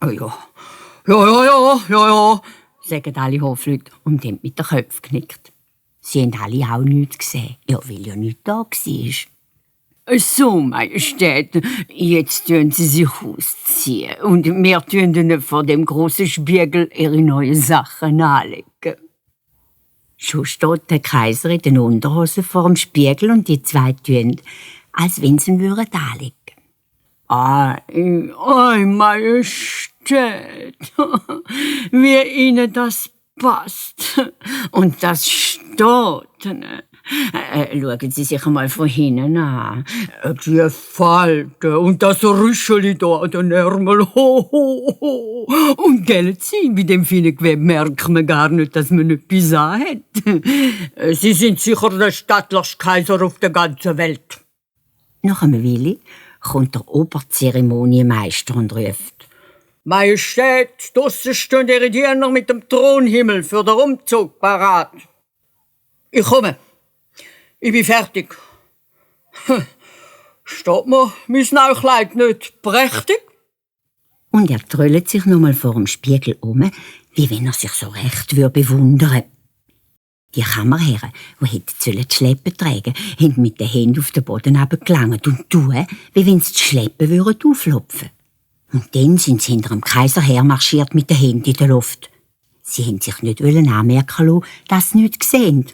Oh ja, ja, sagen alle Hofleute und haben mit den Köpfen genickt. Sie haben alle auch nichts gesehen, ja, weil ja nichts da war. So, Majestät, jetzt tun Sie sich ausziehen und wir tun Ihnen vor dem grossen Spiegel Ihre neuen Sachen anlegen. Schon steht der Kaiser in den Unterhosen vor dem Spiegel und die zwei tun, als wenn sie ihn anlegen würden. Ei, Majestät, wie Ihnen das passt. Und das steht. Schauen Sie sich einmal von hinten an. Die Falten und das Rüscheli da an den Ärmel. Und gell Sie, bei dem feinen Gewebe merkt man gar nicht, dass man etwas hat. Sie sind sicher der stattlichste Kaiser auf der ganzen Welt. Nach einer Weile kommt der Oberzeremonienmeister und ruft: Majestät, draussen stehen Ihre Diener mit dem Thronhimmel für den Umzug parat. Ich komme. Ich bin fertig. Steht mir mein Neukleid nicht prächtig? Und er tröllt sich noch mal vor dem Spiegel um, wie wenn er sich so recht bewundern würde. Die Kammerherren, die die Schleppen tragen, haben mit den Händen auf den Boden runtergelangt und tun, wie wenn sie die Schleppen auflopfen würden. Und dann sind sie hinter dem Kaiser hermarschiert mit den Händen in der Luft. Sie haben sich nicht anmerken lassen, dass sie nichts sehen.